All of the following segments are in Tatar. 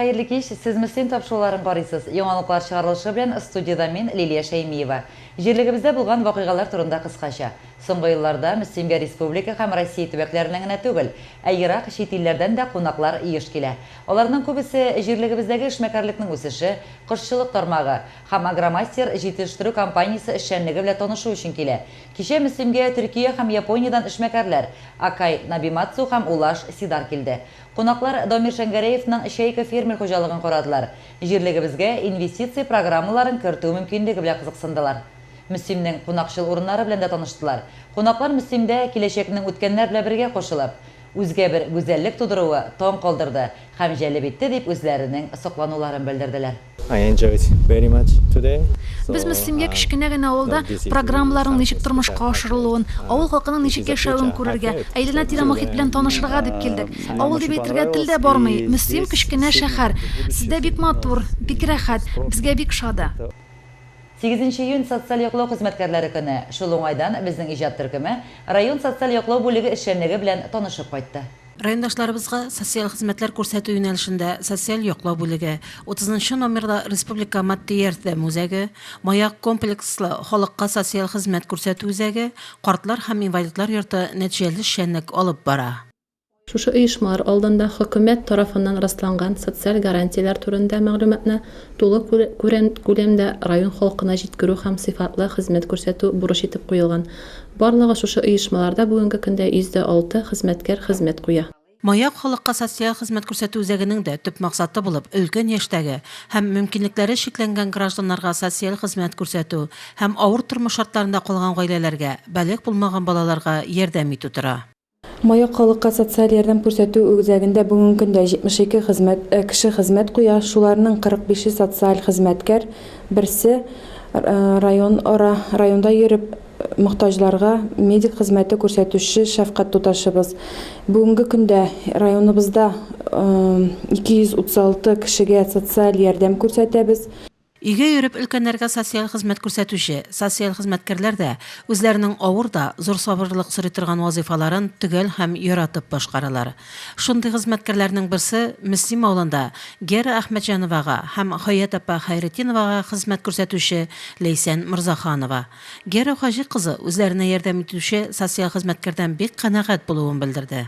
Хәерле кич! Сез Мөслим тапшыруларын карыйсыз. Яңалыклар чыгарылышы белән студиядә мин, Лилия Шәймиева. Җирлегебездә булган вакыйгалар турында кыскача. Соңгы елларда Мөслимгә республика һәм Россия төбәкләреннән генә түгел, ә ерак чит илләрдән дә кунаклар еш килә. Аларның күбесе җирлегебездәге эшмәкәрлекнең үсеше, кошчылык тармагы һәм Агромастер җитештерү компаниясе эшчәнлеге белән танышу өчен килә. Кичә Мөслимгә Төркия һәм Япониядән эшмәкәрләр Акай Набимацу һәм Улаш Сидар килде. Кунаклар Дамир Шәңгәрәевның Чайка фермер хуҗалыгын карадылар, җирлегебезгә инвестиция программаларын кертү мөмкинлеге белән кызыксындылар. Мөслимнең кунакчыл урыннары белән дә таныштылар. Кунаклар Мөслимдә киләчәкнең үткәннәр белән бергә кушылып, үзгә бер гүзәллек тудыруы таң калдырды һәм җәлеп итте дип үзләренең соклануларын белдерделәр. I enjoyed very much today. Без Мөслимгә кечкенә генә авылда программаларның ничек тормышка ашырылуын, авыл халкының ничек яшәвен күрергә, әйләнә-тирә мохит белән танышырга дип килдек. Авыл дип әйтергә тел дә бармый, Мөслим кечкенә шәһәр. Сездә бик матур, бик рәхәт, безгә бик ошады. Сигезенче июнь социаль яклау хезмәткәрләре көне. Шул уңайдан безнең иҗат төркеме район социаль яклау бүлеге эшчәнлеге белән танышып кайтты. Райондашларыбызга социаль хезмәтләр күрсәтү юнәлешендә социаль яклау бүлеге, 30 нчы номерлы республика матди ярдәм үзәге, Маяк комплекслы халыкка социаль хезмәт күрсәтү үзәге, картлар һәм инвалидлар йорты нәтиҗәле эшчәнлек алып бара. Шушы оешмалар алдында Хөкүмәт тарафыннан расланган социаль гарантияләр турында мәгълүматны тулы күләмдә район халкына җиткерү һәм сыйфатлы хезмәт күрсәтү бурыч итеп куелган. Барлыгы шушы оешмаларда бүгенге көндә 106 хезмәткәр хезмәт куя. Маяк халыкка социаль хезмәт күрсәтү үзәгенең дә төп максаты булып өлкән яшьтәге һәм мөмкинлекләре чикләнгән гражданнарга социаль хезмәт күрсәтү һәм авыр тормыш шартларында калган гаиләләргә, балигъ булмаган балаларга ярдәм итү тора. Маяк халыкка социаль ярдәм күрсәтү үзәгендә бүгенге көндә 72 хезмәт кеше хезмәт куя, шуларның 45-е социаль хезмәткәр, берсе район ара районда йөреп мохтаҗларга медик хезмәте күрсәтүче шәфкать туташыбыз. Бүгенге көндә районыбызда 236 кешегә социаль ярдәм күрсәтәбез. Өйгә йөреп өлкәннәргә социаль хезмәт күрсәтүче социаль хезмәткәрләр дә үзләренең авыр да, зур сабырлык сорый торган вазыйфаларын төгәл һәм яратып башкаралар. Шундый хезмәткәрләрнең берсе, Мөслим авылында Гера Әхмәтҗановага һәм Хәят апа Хәйретдиновага хезмәт күрсәтүче Ләйсән Морзаханова. Гера Хаҗи кызы үзләренә ярдәм итүче социаль хезмәткәрдән бик канәгать булуын белдерде.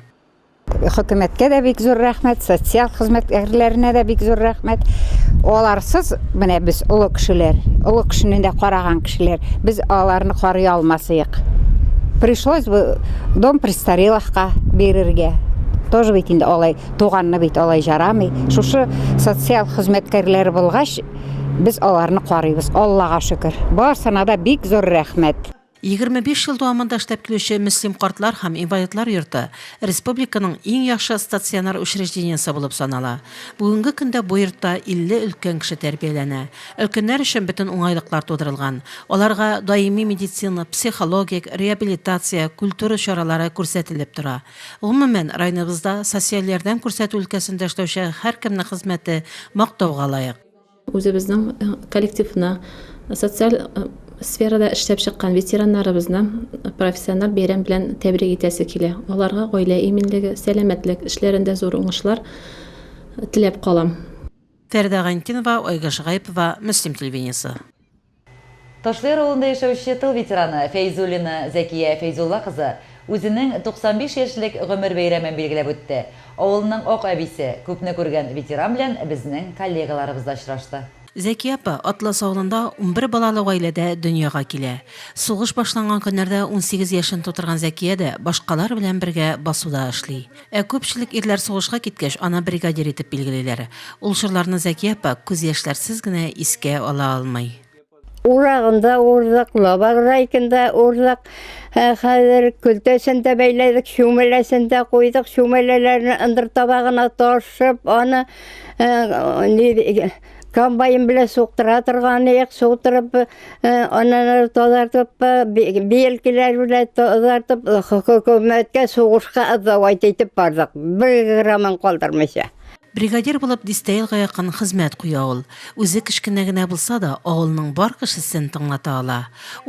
Хөкүмәткә дә бик зур рәхмәт, социаль хезмәткәрләренә дә бик зур рәхмәт. Аларсыз менә без олы кешеләр, олы кешене дә караган кешеләр, без аларны карый алмасыек. Пришлось бы дом престарелыхка бирергә. Тоже бит инде алай туганны бит алай жарамый. Шушы социаль хезмәткәрләр булгач, без аларны карыйбыз. Аллага шөкер. Барсына да бик зур рәхмәт. 25 ел дәвамында эшләп килүче Мөслим картлар һәм инвалидлар йорты республиканың иң яхшы стационар учреждениесе булып санала. Бүгенге көндә бу йортта 50 өлкән кеше тәрбияләнә. Өлкәннәр өчен бөтен уңайлыклар тудырылган. Аларга даими медицина, психологик, реабилитация, культура чаралары күрсәтелеп тора. Гомумән, районыбызда социаль ярдәм күрсәтү өлкәсендә эшләүче һәркемнең хезмәте мактауга лаек. Үзебезнең коллективны, социаль сферада эшләп чыккан ветераннарыбызны профессиональ бәйрәм белән тәбрик итәсе килә. Аларга гаилә иминлеге, сәламәтлек, эшләрендә зур уңышлар теләп калам. Фәридә Гайнетдинова, Айгөл Шәгаепова, Мөслим телевидениесе. Ташлыяр авылында яшәүче тыл ветераны Фәйзуллина Зәкия Фәйзулла кызы үзенең 95 яшьлек гомер бәйрәмен билгеләп үтте. Авылның ак әбисе, күпне күргән ветеран белән безнең коллегаларыбыз да очрашты. Зәкия апа Атлас авылында 11 балалы гаиләдә дөньяга килә. Сугыш башланган көннәрдә 18 яшен тутырган Зәкия дә башкалар белән бергә басуда эшли. Ә күпчелек ирләр сугышка киткәч, аны бригадир итеп билгелиләр. Ул чорларны Зәкия апа күз яшьләрсез генә искә ала алмый. Урагын да урдык, лабаграйкын да урдык. Хәзер көлтәсен дә бәйләдек, чүмәләсен дә куйдык. Чүмәләләрне ындыр табагына ташып, аны комбайн белән суктыра торган идек, суктырып, аннан тазартып, биелкеләр белән тазартып, хөкүмәткә сугышка сдавать итеп бардык, бер граммын калдырмыйча. Бригадир булып дистә елга якын хезмәт куя ул. Үзе кечкенә генә булса да, авылның бар кешесен тыңлата ала.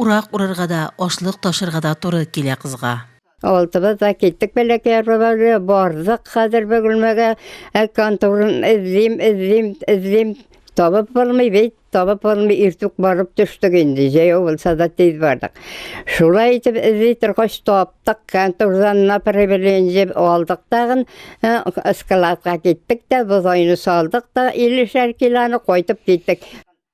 Урак урырга да, ашлык ташырга да туры килә кызга. Алтыбыз да киттек бәләкәй арбалар белән, бардык хәзер Бөгелмәгә, конторын эзлим, эзлим, эзлим, табып булмый бит, табып булмый, иртүк барып төштек инде, җәяү булса да тиз бардык. Шулай итеп эзли торгач таптык, контордан направление алдык тагын, складка киттек тә, бозайны салдык та, 50 килоны кайтып киттек.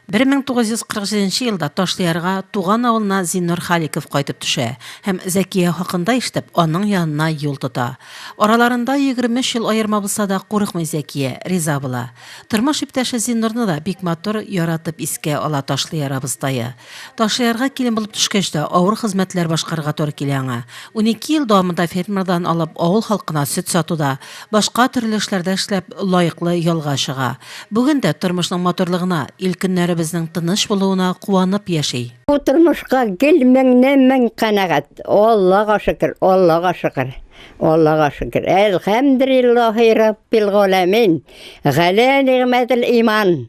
1947 елда Ташлыярга туган авылына Зиннур Халиков кайтып төшә һәм Зәкия хакында ишетеп, аның янына юл тота. Араларында 23 ел аерма булса да, курыкмый Зәкия, риза була. Тормыш иптәше Зиннурны да бик матур, яратып искә ала Ташлыяр абыстае. Ташлыярга килен булып төшкәч тә, авыр хезмәтләр башкарырга туры килә аңа. 12 ел дәвамында фермердан алып, авыл халкына сөт сатуда, башка төрле эшләрдә эшләп, лаеклы ялга чыга. Бүген дә тормышның матурлыгына, ил-көннәребезнең тыныч булуына куанып яши. Бу тормышка гел меңнән-мең канәгать. Аллага шөкер, Аллага шөкер, Аллага шөкер. Әлхәмдриллаһи раббил галәмин, галә нигъмәтел иман.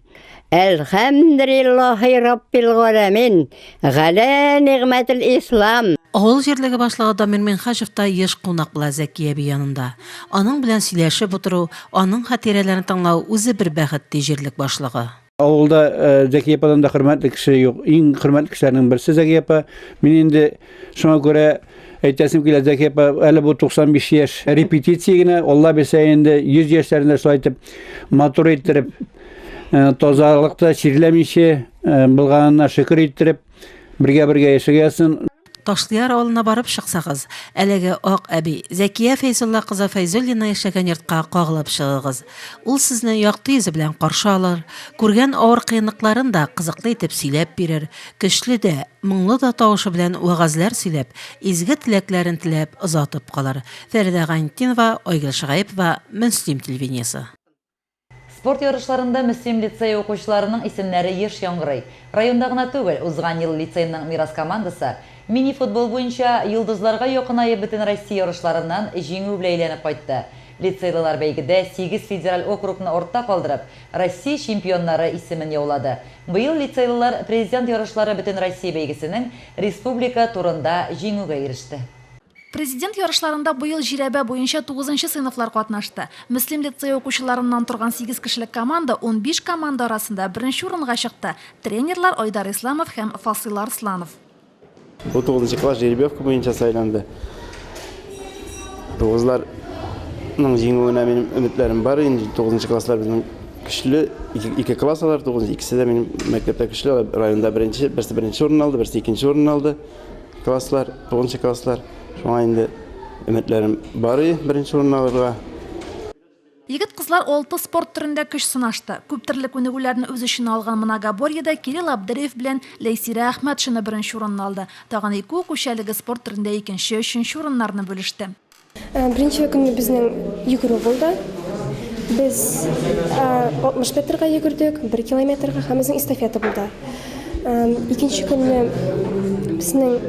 Әлхәмдриллаһи раббил галәмин, галә нигъмәтел ислам. Авыл җирлеге башлыгы Дамир Минһаҗев та еш кунак була Зәки әби янында. Аның белән сөйләшеп утыру, аның хатирәләрен тыңлау үзе бер бәхет, ди җирлек башлыгы. Авылда Зәки ападан да хөрмәтле кеше юк. Иң хөрмәтле кешеләрнең берсе Зәки апа. Мин инде шуңа күрә әйтәсем килә, Зәки апа, әле бу 95 яшь репетиция генә, Алла бирсә инде 100 яшьләрендә шулай итеп матур иттереп, тазалыкта чирләмичә, булганына шөкер иттереп, бергә-бергә яшәргә язсын. Ташлыяр авылына барып чыксагыз, әлеге ак әби, Зәкия Фәйзулла кызы Фәйзуллина яшәгән йортка кагылып чыгыгыз. Ул сезне якты йөзе белән каршы алыр, күргән авыр кыенлыкларын да кызыклы итеп сөйләп бирер, көчле дә, моңлы да тавышы белән вәгазьләр сөйләп, изге теләкләрен теләп озатып калыр. Фәридә Гайнетдинова, Айгөл Шәгаепова, Мөслим телевидениесе. Спорт ярышларында Мөслим лицее укучыларының исемнәре еш яңгырый. Районда гына түгел, узган ел лицейның Мирас командасы мини-футбол буенча Йолдызларга якынаеп Бөтенроссия ярышларыннан җиңү белән әйләнеп кайтты. Лицейлылар бәйгедә сигез федераль округны артта калдырып, Россия чемпионнары исемен яулады. Быел лицейлылар Президент ярышлары Бөтенроссия бәйгесенең республика турында җиңүгә иреште. Президент ярышларында быел жирәбә буенча тугызынчы сыйныфлар катнашты. Мөслим лицее укучыларыннан торган сигез кешелек команда 15 команда арасында беренче урынга чыкты. Тренерлар Айдар Исламов һәм Фасыйл Арсланов. Бу тугызынчы класс жеребьевка буенча сайланды. Тугызларның җиңүенә минем өметләрем бар. Инде тугызынчы класслар безнең көчле. Ике класс алар, тугызынчы, икесе дә минем мәктәптә көчле. Алар районда беренче, берсе беренче урын алды, берсе икенче урын алды. Класслар, тугызынчы класслар. Шуңа инде өметләрем бар и беренче урын алырга. Егет-кызлар алты спорт төрендә көч сынашты. Күп төрле күнегүләрне үз эченә алган многоборьеда Кирилл Абдереев белән Ләйсирә Әхмәтшина беренче урынны алды. Тагын ике укучы әлеге спорт төрендә икенче, өченче урыннарны бүлеште. Беренче көнне безнең йөгерү булды. Без 60 метрга йөгердек, 1 километрга һәм безнең эстафета булды. Икенче көнне безнең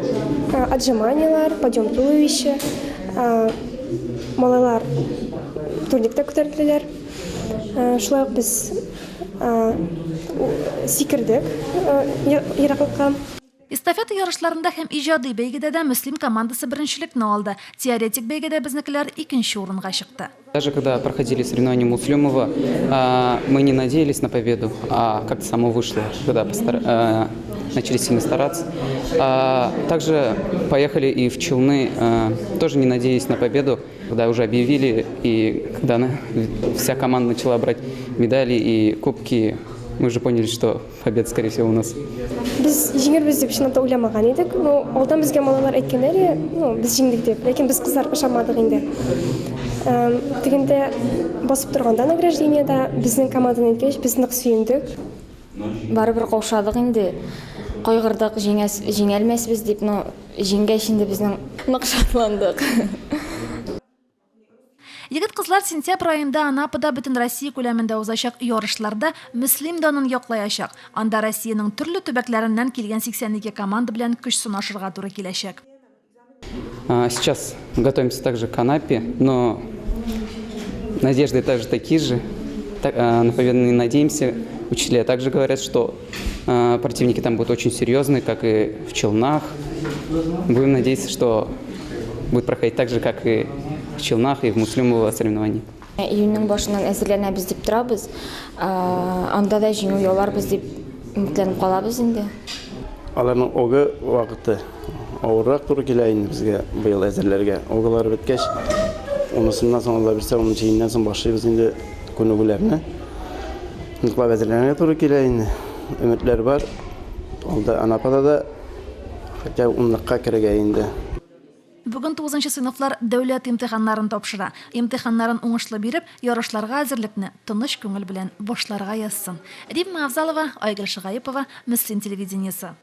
отжиманияләр, подъем туловища, малайлар турникта күтәрделәр. Шулай ук без сикердек ераклыкка. Эстафета ярышларында һәм иҗади бәйгедә дә Мөслим командасы беренчелекне алды. Теоретик бәйгедә безнекеләр икенче урынга чыкты. Даже когда проходили соревнования Муслюмова, мы не надеялись на победу, а как-то само вышло, когда начали сильно стараться. Также поехали и в Челны, тоже не надеясь на победу, когда уже объявили, и когда вся команда начала брать медали и кубки, мы уже поняли, что победа, скорее всего, у нас. Без җиңәрбез дип чынлап та уйламаган идек. Ну, алдан безгә малайлар әйткәннәр, ну, без җиңдек дип. Ләкин без кызлар ышанмадык инде. Тегендә басып торганда награждениедә безнең команданы әйткәч, без нык сөендек. Барыбер каушадык инде. Кайгырдык, җиңәлмәсбез дип, но җиңгәч инде безнең нык шатландык. Егет-кызлар сентябрь аенда Анапада Бөтенроссия күләмендә узачак ярышларда Мөслим данын яклаячак. Анда Россиянең төрле төбәкләреннән килгән 82 команда белән көч сынашырга туры киләчәк. Сейчас готовимся также к Анапе, но надежды также такие же. На победу не надеемся. Учителя также говорят, что противники там будут очень серьезные, как и в Челнах. Будем надеяться, что будет проходить так же, как и в Челнах и в Муслюмово соревнований. Июньнең башыннан әзерләнәбез дип торабыз. Анда да җиңү яуларбыз дип өметләнеп калабыз инде. Аларның ОГЭ вакыты авыррак туры килә инде безгә быел әзерләргә. ОГЭлары беткәч, унысыннан соң, Алла бирсә, унынчы июньнән соң башлыйбыз инде күнегүләрне. Ныклап әзерләнергә туры килә инде. Өметләр бар. Алда Анапада да хотя бы унлыкка керергә инде. Бүген тугызынчы сыйныфлар дәүләт имтиханнарын тапшыра. Имтиханнарын уңышлы биреп, ярышларга әзерлекне тыныч күңел белән башларга язсын. Римма Авзалова, Айгөл Шыгаепова, Мөслим телевидениесе.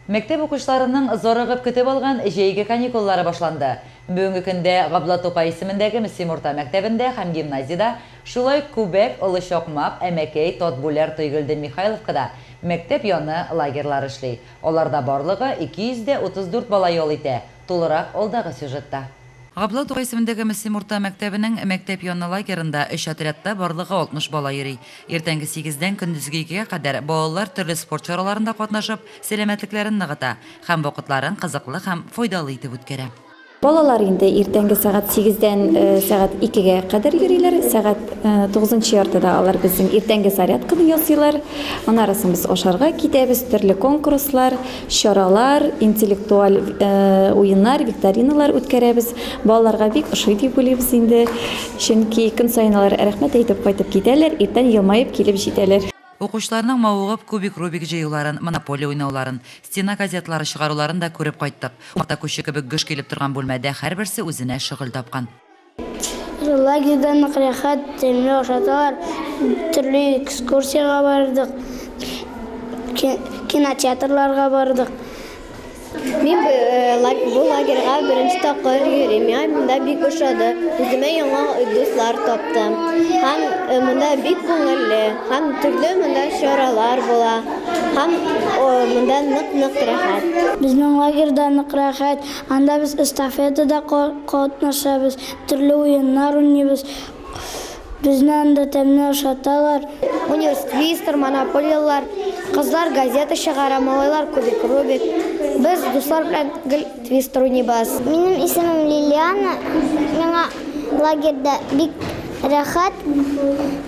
Мәктәп укучыларының зарыгып көтеп алган җәйге каникуллары башланды. Бүгенге көндә Габдулла Тукай исемендәге Мөслим урта мәктәбендә һәм гимназиядә, шулай ук Күбәк, Олы Чакмак, Әмәкәй, Татбүләр, Тойгелде, Михайловкада мәктәп яны лагерьлары эшли. Аларда барлыгы 234 бала ял итә. Тулырак алдагы сюжетта. Габдулла Тукай исемендәге Мөслим урта мәктәбенең мәктәп яны лагерында өч отрядта барлыгы 60 бала йөри. Иртәнге сигездән көндезге икегә кадәр балалар төрле спорт чараларында катнашып, сәламәтлекләрен ныгыта һәм вакытларын кызыклы һәм файдалы итеп үткәрә. Балалар инде иртәнге сәгать сигездән сәгать икегә кадәр йөриләр. Сәгать тугызынчы яртыда алар безнең иртәнге зарядканы ясыйлар. Аннары соң без ашарга китәбез, төрле конкурслар, чаралар, интеллектуаль уеннар, викториналар үткәрәбез. Балаларга бик ошый дип уйлыйбыз инде. Чөнки көн саен алар рәхмәт әйтеп кайтып китәләр, иртән елмаеп килеп җитәләр. Укучыларның мавыгып кубик Рубик җыюларын, Монополия уйнауларын, стена газеталары чыгаруларын да күреп кайттык. Умарта күче кебек гөж килеп торган бүлмәдә һәрберсе үзенә шөгыль тапкан. Лагерьда нык рәхәт, тәмле ашаталар, төрле экскурсиягә бардык, кинотеатрларга бардык. Мин бу лагерьга беренче тапкыр йөрим. Миңа монда бик ошады. Үземә яңа дуслар таптым. Һәм монда бик күңелле, һәм төрле монда чаралар була. Һәм монда нык-нык рәхәт. Безнең лагерьда нык рәхәт. Анда без эстафетада катнашабыз, төрле уеннар уйныйбыз. Безне анда тәмле ашаталар. Универс твистер, монополиялар, кызлар газета чыгара, малайлар кубик Рубик. Без дуслар белән гел твистер уйныйбыз. Минем исемем Лилиана. Миңа лагерьда бик рәхәт,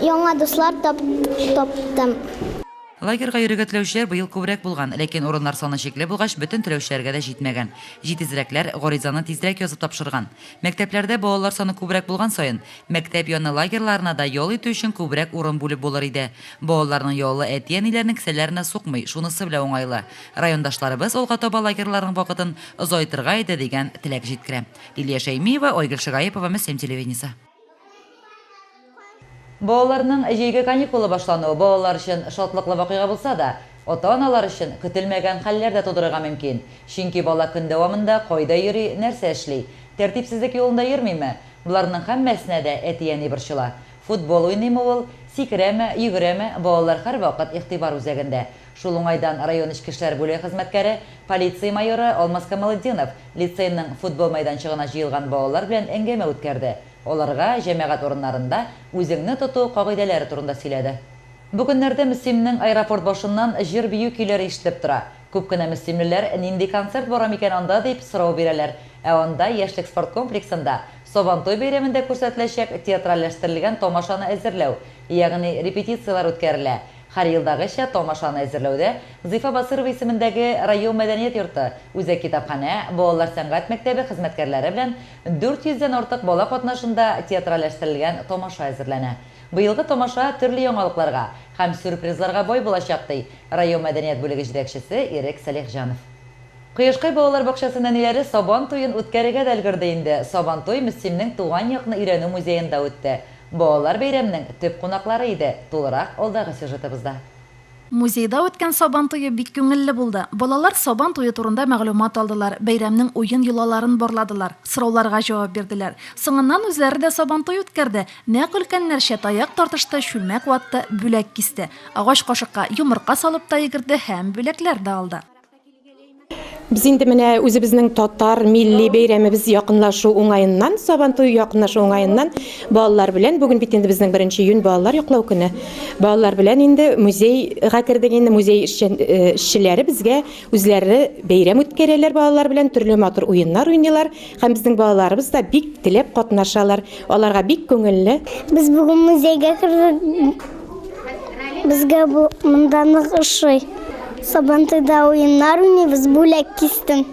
яңа дуслар таптым. Лагерьга йөрергә теләүчеләр быел күбрәк булган, ләкин урыннар саны чикле булгач, бөтен теләүчеләргә дә җитмәгән. Җитезрәкләр гаризаны тизрәк язып тапшырган. Мәктәпләрдә балалар саны күбрәк булган саен, мәктәп яны лагерьларына да ял итү өчен күбрәк урын бүлеп булыр иде. Балаларның ялы әти-әниләрнең кесәләренә сукмый, шунысы белән уңайлы. Райондашларыбыз алга таба лагерьларның вакытын озайтырга иде дигән теләк җиткерә. Лилия Шәймиева, Айгөл Шигаепова, Мөслим телевидениесе. Балаларның җәйге каникулы башлануы балалар өчен шатлыклы вакыйга булса да, ата-аналар өчен көтелмәгән хәлләр дә тудырырга мөмкин. Чөнки бала көн дәвамында кайда йөри, нәрсә эшли? Тәртипсезлек юлында йөрмиме? Боларның һәммәсенә дә әти-әни борчыла. Футбол уйныймы ул, сикерәме, йөгерәме, балалар һәрвакыт игътибар үзәгендә. Шул уңайдан район эчке эшләр бүлеге хезмәткәре, полиция майоры Алмаз Камалетдинов лицейның футбол мәйданчыгына җыелган балалар белән әңгәмә үткәрде. Аларга җәмәгать урыннарында үзеңне тоту кагыйдәләре турында сөйләде. Бу көннәрдә Мөслимнең аэропорт башыннан җыр-бию көйләре ишетелеп тора. Күп кенә мөслимлеләр нинди концерт бара микән анда дип сорау бирәләр. Ә анда Яшьлек спорткомплексында Сабантуй бәйрәмендә күрсәтеләчәк театральләштерелгән тамашаны әзерләү, ягъни репетицияләр үткәрелә. Һәр елдагыча, тамашаны әзерләүдә Зыйфа Басырова исемендәге район мәдәният йорты, үзәк китапханә, балалар сәнгать мәктәбе хезмәткәрләре белән 400 дән артык бала катнашында театральләштерелгән тамаша әзерләнә. Быелгы тамаша төрле яңалыкларга һәм сюрпризларга бай булачак, ди район мәдәният бүлеге җитәкчесе Ирек Сәлихҗанов. Кояшкай балалар бакчасы нәниләре Сабан туен үткәрергә дә өлгерде инде. Сабантуй Мөслимнең туган якны өйрәнү музеенда үтте. Балалар бәйрәмнең төп кунаклары иде, тулырак алдагы сюжетыбызда. Музейда үткән Сабан туе бик күңелле булды. Балалар Сабан туе турында мәгълүмат алдылар, бәйрәмнең уен-йолаларын барладылар, сорауларга җавап бирделәр. Соңыннан үзләре дә Сабантуй үткәрде, нәкъ өлкәннәрчә таяк тартышты, чүлмәк ватты, бүләк кисте. Агач кашыкка йомырка салып та йөгерде һәм бүләкләр дә алды. Без инде менә үзебезнең татар милли бәйрәмебез якынлашу уңаеннан, Сабантуй якынлашу уңаеннан балалар белән, бүген бит инде безнең 1 июнь балалар яклау көне. Балалар белән инде музейга кердек инде, музей эшчеләре безгә үзләре бәйрәм үткәрәләр балалар белән, төрле матур уеннар уйныйлар һәм безнең балаларыбыз да бик теләп катнашалар. Аларга бик күңелле. Без бүген музейга кердек. Безгә бу монда нык ошый. Сабантуйда уеннар уйныйбыз, бүләк кистем.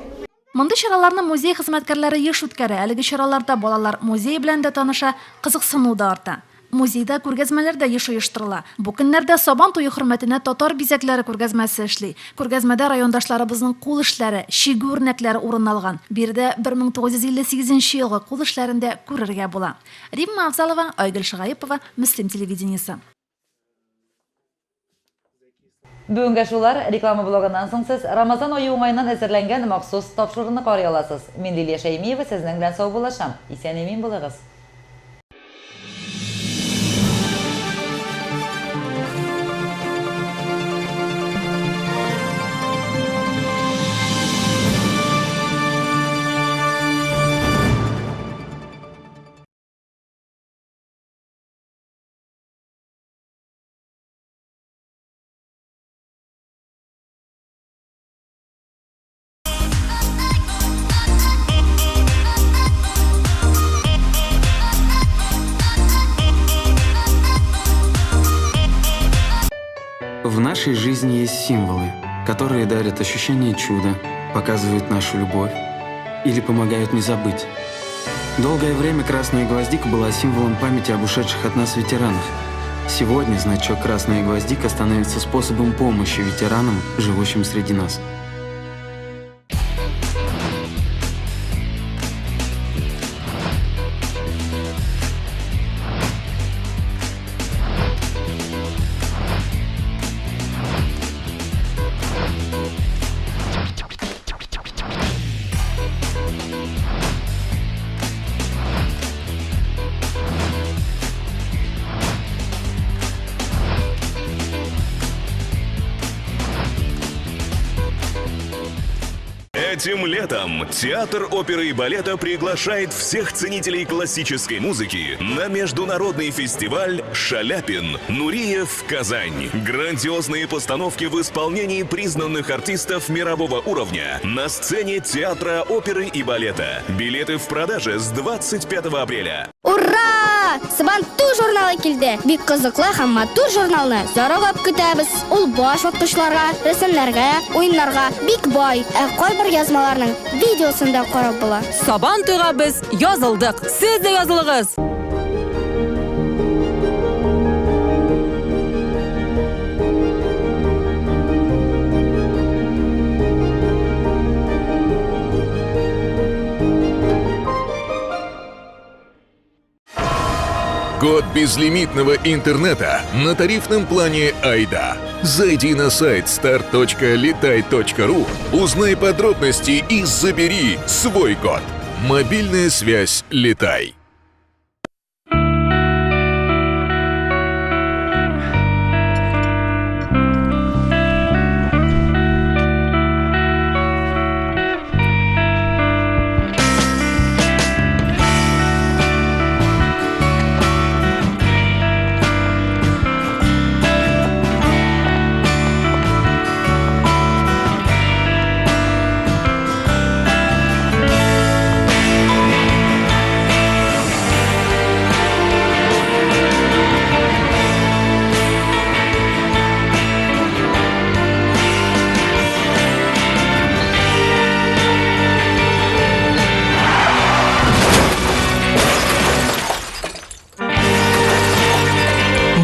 Мондый чараларны музей хезмәткәрләре еш үткәрә. Әлеге чараларда балалар музей белән дә таныша, кызыксыну да арта. Музейда күргәзмәләр дә еш оештырыла. Бу көннәрдә Сабан туе хөрмәтенә татар бизәкләре күргәзмәсе эшли. Күргәзмәдә райондашларыбызның кул эшләре, чигү үрнәкләре урын алган. Биредә 1958 нче елгы кул эшләрен дә күрергә була. Римма Авзалова, Айгөл Шагаепова, Мөслим телевидениесе. Бүгенгә шулар, реклама блогыннан соң сез Рамазан ае уңаеннан әзерләнгән махсус тапшыруны карый аласыз. Мин Лилия Шәймиева сезнең белән саубуллашам. Исән-имин булыгыз! В нашей жизни есть символы, которые дарят ощущение чуда, показывают нашу любовь или помогают не забыть. Долгое время красная гвоздика была символом памяти об ушедших от нас ветеранах. Сегодня значок «Красная гвоздика» становится способом помощи ветеранам, живущим среди нас. Этим летом Театр оперы и балета приглашает всех ценителей классической музыки на международный фестиваль «Шаляпин. Нуриев. Казань». Грандиозные постановки в исполнении признанных артистов мирового уровня на сцене Театра оперы и балета. Билеты в продаже с 25 апреля. Ура! Сабантуй журналы килде. Бик кызыклы һәм матур журналны зарыгып көтәбез. Ул баш ваткычларга, рәсемнәргә, уеннарга бик бай. Ә кайбер язмаларның видеосын да карап була. Сабан туйга без язылдык. Сез дә язылыгыз! Год безлимитного интернета на тарифном плане «Айда». Зайди на сайт start.litai.ru, узнай подробности и забери свой год. Мобильная связь «Летай».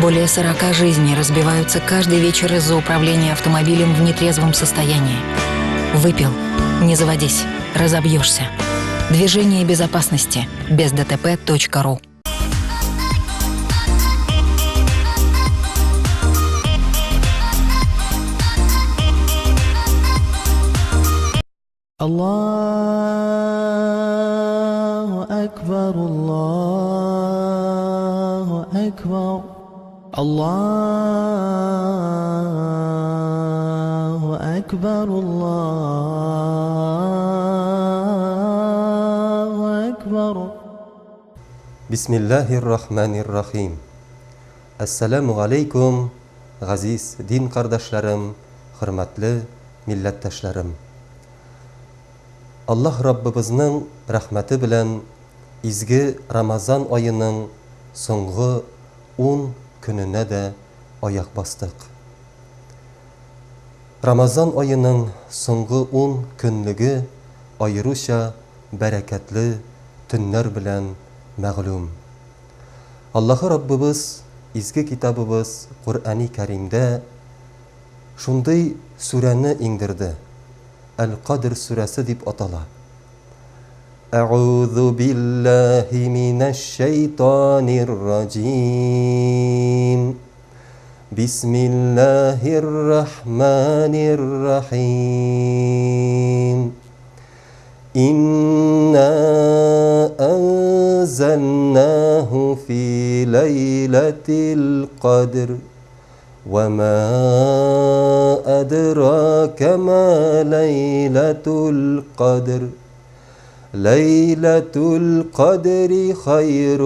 Более 40 жизней разбиваются каждый вечер из-за управления автомобилем в нетрезвом состоянии. Выпил? Не заводись. Разобьешься. Движение безопасности. Без ДТП.ру. Аллаху Акбар, Аллаху Акбар, Аллаху Акбар, Аллаху Бисмиллаһир рахманир рахим. Әссәләмү галәйкүм, газиз дин кардәшләрем, хөрмәтле милләттәшләрем. Аллаһ Раббыбызның рәхмәте белән изге Рамазан аеның соңгы ун көненә дә аяк бастык. Рамазан аеның соңгы ун көнлеге аеруча бәрәкәтле төннәр белән мәгълүм. Аллаһы Раббыбыз изге китабыбыз Коръәни Кәримдә шундый сүрәне иңдерде, Әл-Кадр сүрәсе дип атала. Әгъузу биллаһи минәш-шәйтанир раҗим. Бисмиллаһир рахманир рахим. Инна анзалнаху фи ләйләтил кадр. وما أدراك ما ليلة القدر ليلة القدر خير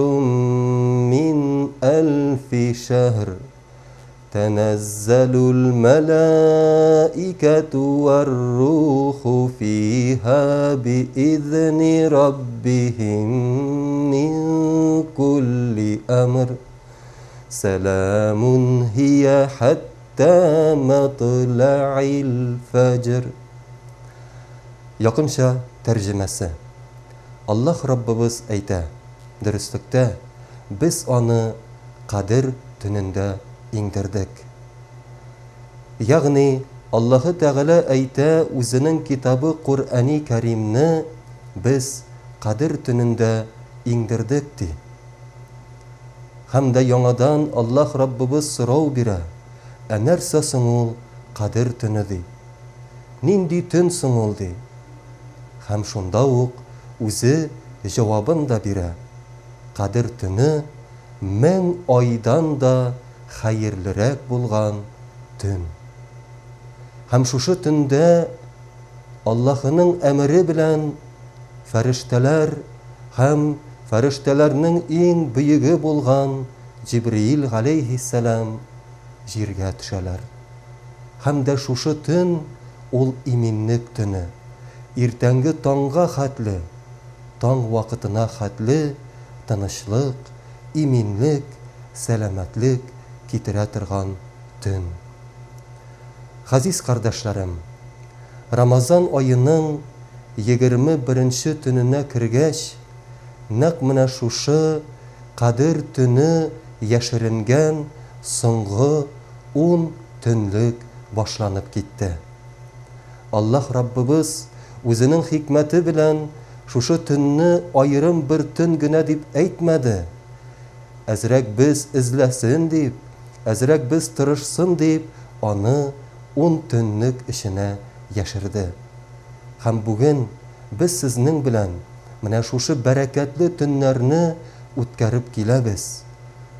من ألف شهر تنزل الملائكة والروح فيها بإذن ربهم من كل أمر سلام هي حتى مطلع الفجر Якынча тәрҗемәсе. Аллаһ Раббыбыз әйтә, Дөреслектә, без аны Кадер төнендә иңдердек. Ягъни, Аллаһы Тәгалә әйтә, үзенең китабы Коръәни Кәримне без Кадер төнендә иңдердек, ди. Һәм дә яңадан Аллаһ Раббыбыз сорау бирә, Ә нәрсә соң ул Кадер төне, ди? Нинди төн соң ул, ди? Һәм шунда ук үзе җавабын да бирә, Кадер төне 1000 айдан да хәерлерәк булган төн. Һәм шушы төндә Аллаһының әмере белән фәрештәләр һәм фәрештәләрнең иң бөеге булган Җибриил галәйһиссәлам җиргә төшәләр. Һәм дә шушы төн ул иминлек төне, иртәнге таңга хәтле, таң вакытына хәтле тынычлык, иминлек, сәламәтлек китерә торган төн. Газиз кардәшләрем! Рамазан аеның 21 нче төненә кергәч, нәкъ менә шушы Кадер төне яшеренгән соңгы ун төнлек башланып китте. Аллаһ Раббыбыз үзенең хикмәте белән шушы төнне аерым бер төн генә дип әйтмәде. Әзрәк без эзләсен дип, әзрәк без тырышсын дип аны ун төнлек эченә яшерде. Һәм бүген без сезнең белән менә шушы бәрәкәтле төннәрне үткәреп киләбез.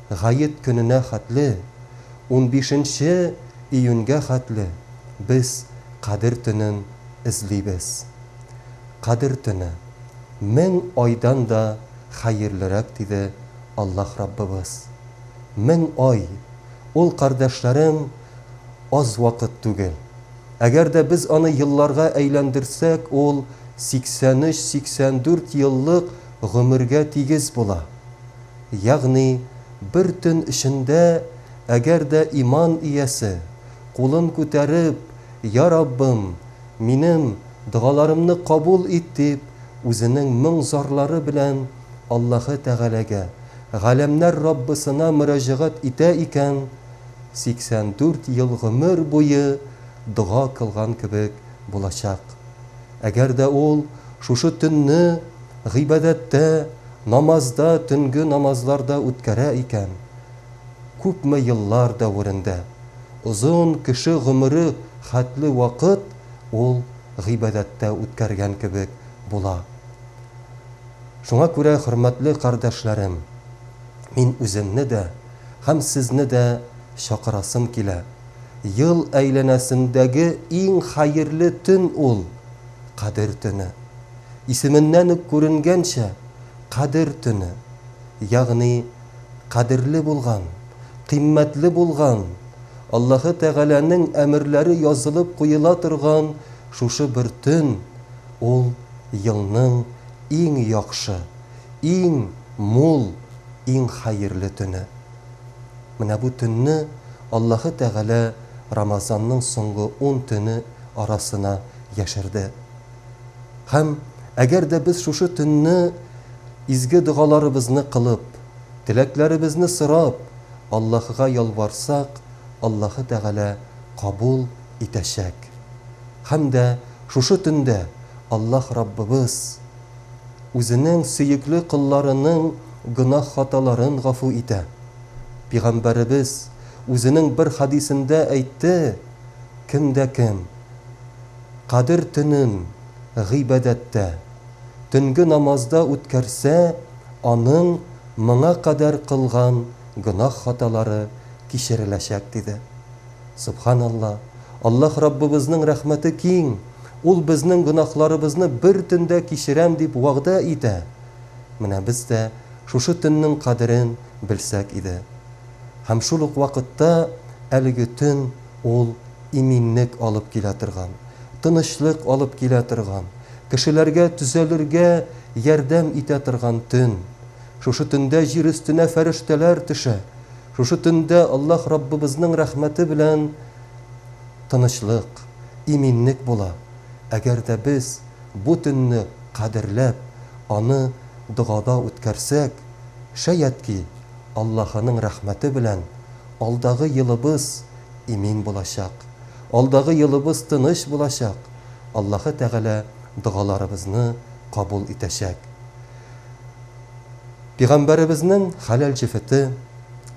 Гает көненә хәтле, унбишенче июньгә хәтле без Кадер төнен эзлибез. Кадер төне, 1000 айдан да хәерлерәк, диде Аллаһ Раббыбыз. 1000 ай, ул, кардәшләрем, аз вакыт түгел. Әгәр дә без аны елларга әйләндерсәк, ул 83-84 еллык гомергә тигез була. Ягъни, бер төн эчендә, әгәр дә иман иясе, кулын күтәреп, Я Раббым, минем догаларымны кабул ит, дип, үзенең моң-зарлары белән Аллаһы Тәгаләгә, Галәмнәр Раббысына мөрәҗәгать итә икән, 84 ел гомер буе дога кылган кебек булачак. Әгәр дә ул шушы төнне гыйбадәттә, намазда, төнге намазларда үткәрә икән, күпме еллар дәверендә, озын кеше гомере хәтле вакыт ул гыйбадәттә үткәргән кебек була. Шуңа күрә, хөрмәтле кардәшләрем, мин үземне дә һәм сезне дә чакырасым килә, ел әйләнәсендәге иң хәерле төн ул, Кадер төне. Исеменнән үк күренгәнчә, Кадер төне. Ягъни кадерле булган, кыйммәтле булган, Аллаһы Тәгаләнең әмерләре язылып куела торган шушы бер төн, ул елның иң яхшы, иң мул, иң хәерле төне. Менә бу төнне Аллаһы Тәгалә Рамазанның соңгы ун төне арасына яшерде. Һәм әгәр дә без шушы төнне изге догаларыбызны кылып, теләкләребезне сорап, Аллаһыга ялварсак, Аллаһы Тәгалә кабул итәчәк. Һәм дә шушы төндә Аллаһ Раббыбыз Үзенең сөекле колларының гөнаһ-хаталарын гафу итә. Пигамбәребез үзенең бер хәдисендә әйтте, Кем дә кем Кадер төнен гыйбадәттә, төнге намазда үткәрсә, аның моңа кадәр кылган гөнаһ-хаталары кичереләчәк, диде. Сөбханалла, Аллаһ Раббыбызның рәхмәте киң, Ул безнең гөнаһларыбызны бер төндә кичерәм дип вәгъдә итә. Менә без дә шушы төннең кадерен белсәк иде. Һәм шул ук вакытта әлеге төн ул иминлек алып килә торган, тынычлык алып килә торган, кешеләргә төзәлергә ярдәм итә торган төн. Шушы төндә җир өстенә фәрештәләр төшә. Шушы төндә Аллаһ Раббыбызның рәхмәте белән тынычлык, иминлек була. Әгәр дә без бу төнне кадерләп, аны догада үткәрсәк, шаять ки, Аллаһының рәхмәте белән алдагы елыбыз имин булачак, алдагы елыбыз тыныч булачак, Аллаһы Тәгалә догаларыбызны кабул итәчәк. Пигамбәребезнең хәләл җефете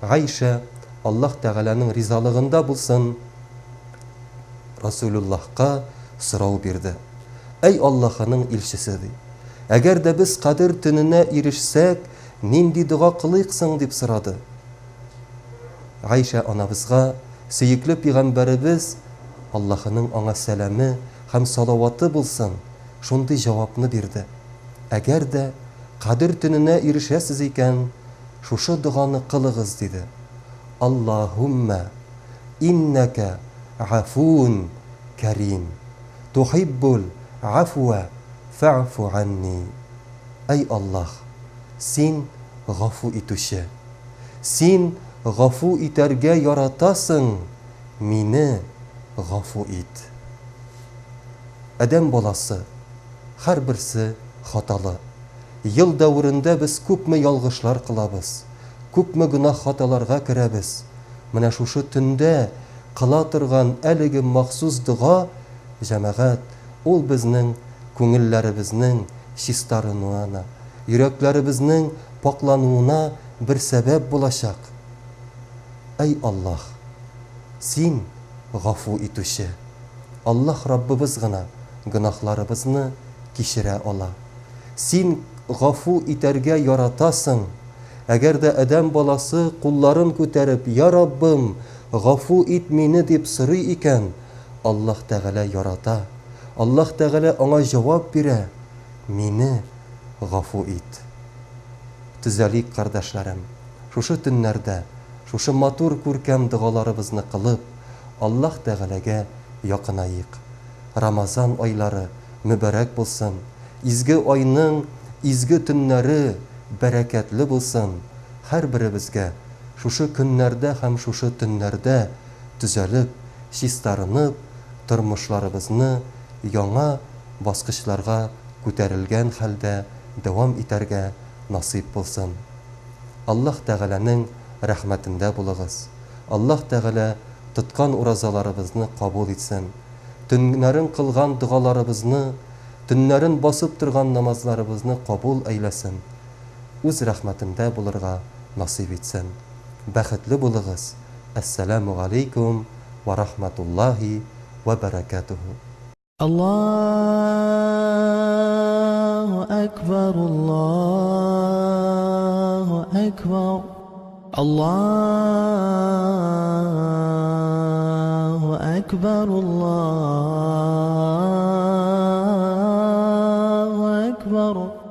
Гайшә, Аллаһ Тәгаләнең ризалыгында булсын, Расулуллаһка сорау бирде. Әй Аллаһының илчесе, ди, әгәр дә без Кадер төненә ирешсәк, нинди дога кылыйк соң, дип сорады. Гайшә анабызга сөекле пигамбәребез, Аллаһының аңа сәламе һәм салаваты булсын, шундый җавапны бирде, Әгәр дә Кадер төненә ирешәсез икән, шушы доганы кылыгыз, диде, Аллаһуммә иннәкә гафуун кәрим, тухиббул гафуә фәгъфу ганни. Әй Аллаһ, Син гафу итүче. Син гафу итәргә яратасың, мине гафу ит. Адәм баласы, һәрберсе хаталы. Ел дәверендә без күпме ялгышлар кылабыз, күпме гөнаһ-хаталарга керәбез. Менә шушы төндә кыла торган әлеге махсус дога, җәмәгать, ул безнең күңелләребезнең чистарынуына, йөрәкләребезнең пакълануына бер сәбәп булачак. Әй Аллаһ! Син, гафу итүче. Аллаһ Раббыбыз гына гөнаһларыбызны кичерә ала. Син гафу итәргә яратасың. Әгәр дә адәм баласы кулларын күтәреп, Я Раббым, гафу ит мине дип сорый икән, Аллаһ Тәгалә ярата. Аллаһ Тәгалә аңа җавап бирә, Мине гафу ит. Төзәлик, кардәшләрем, шушы төннәрдә, шушы матур күркәм догаларыбызны кылып, Аллаһ Тәгаләгә якынаек. Рамазан айлары мөбарәк булсын, изге айның изге төннәре бәрәкәтле булсын, һәрберебезгә шушы көннәрдә һәм шушы төннәрдә төзәлеп, чистарынып, тормышларыбызны яңа баскычларга күтәрелгән хәлдә дәвам итәргә насыйп булсын. Аллаһ Тәгаләнең рәхмәтендә булыгыз. Аллаһ Тәгалә тоткан уразаларыбызны кабул итсен. Төннәрен кылган догаларыбызны, төннәрен басып торган намазларыбызны кабул әйләсен. Үз рәхмәтендә булырга насыйп итсен. Бәхетле булыгыз. Әссәләмү галәйкүм вә рахмәтуллаһи вә бәрәкәтүһү. Аллаһу әкбәр, Аллаһу әкбәр, Аллаһу әкбәр, Аллаһу әкбәр.